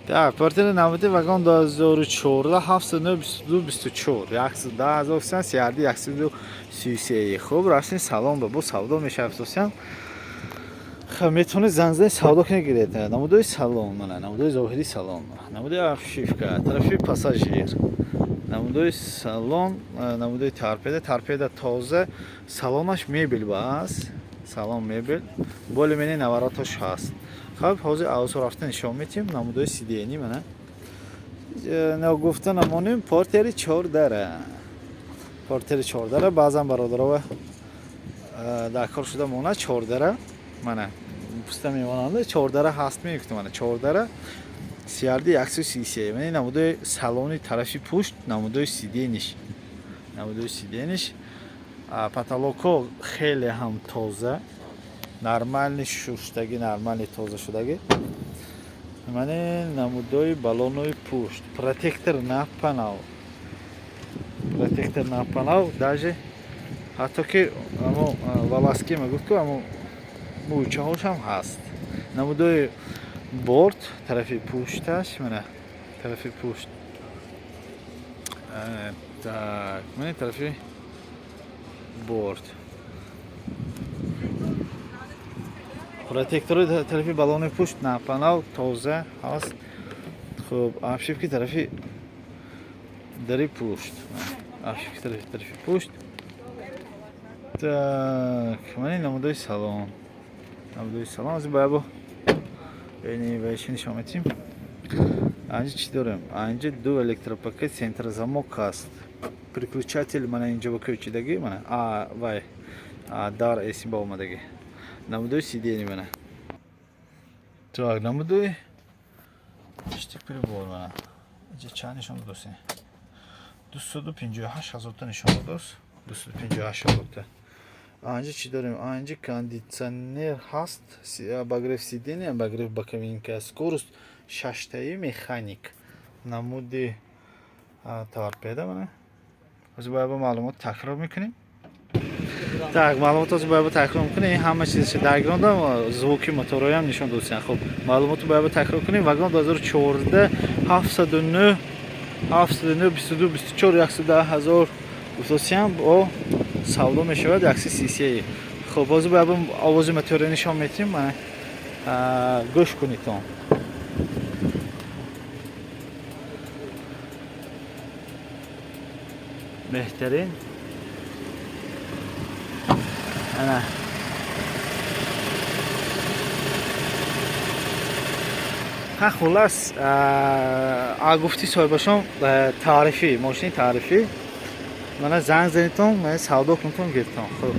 Так, Портери намуди вагон 2014 79 22 24 110 ҳазор сен CRD 133. Хуб, рафтем салон ба бо савдо мешавад афсосиям. Хуб, метавонед занг занед, савдо кунед, гиред. Намудои салон, мана намудои зоҳири салон, намудои обшивка, тарафи пассажир, намудои салон, намудои торпеда, торпеда тоза, салонаш мебел ба аст, салон мебел, более-менее навороташ ҳаст. Хуб, ҳозир авзо рафта нишон метиҳем намудои сиденье, мана. Нагуфта намонем, портери чордара. Портери чордара, баъзан бародарова дар кор шуда монад чордара. Мана пуста мемонанд, чордара ҳаст мегуфтам, мана чордара CRD 133. Мана намудои салони тарафи пушт, намудои сиденьеш. Намудои сиденьеш. Потолокҳо хеле ҳам тоза, нормальный шуштагӣ, нормальный тоза шудагӣ. Мана намудои балонои пушт, протектор напанав. Протектор напанав, даже ҳатто ки амо волоски мегуфт ку амо мӯйчаҳошам ҳаст. Намудои борт тарафи пушташ, мана тарафи пушт. Так, мана тарафи борт. Протектори тарафи балони пушт напанав, тоза ҳаст. Хуб, обшивки тарафи дари пушт. Обшивки тарафи пушт. Так, мана намудои салон. Намудои салон аз баъбо яъне ба чӣ нишон метиҳем? Анҷа чӣ дорем? Анҷа ду электропакет, центрозамок ҳаст. Переключатель мана инҷо ба кӯчидагӣ, мана а вай дар эсим ба омадагӣ. Намудои сиденье мана. Так, намудои штик прибор мана. Инҷа чанд нишон додост? 258 ҳазорта нишон додост. 258 ҳазорта. Анҷа чӣ дорем? Анҷа кондитсионер ҳаст, обогрев сиденья, обогрев боковинка, скорость шаштаи механик. Намуди торпеда мана. Ҳозир бояд ба маълумот такрор мекунем. Так, маълумот ҳозир бояд ба такрор мекунем. Ин ҳама чизаш дар грондам звуки моторҳоям нишон додсиям. Хуб, маълумотро бояд ба такрор кунем. Вагон 2014 709 709 22 24 110 ҳазор гуфтосиям бо савдо мешавад 133. Хуб, ҳозир бояд овози моторро нишон метиҳем. Мана гӯш кунедтон. Беҳтарин. Ана. Ха, хулас, а гуфти соҳибашон таърифӣ, мошини таърифӣ. Мана занг занедтон, мана савдо кунтон, гиртон. Хуб.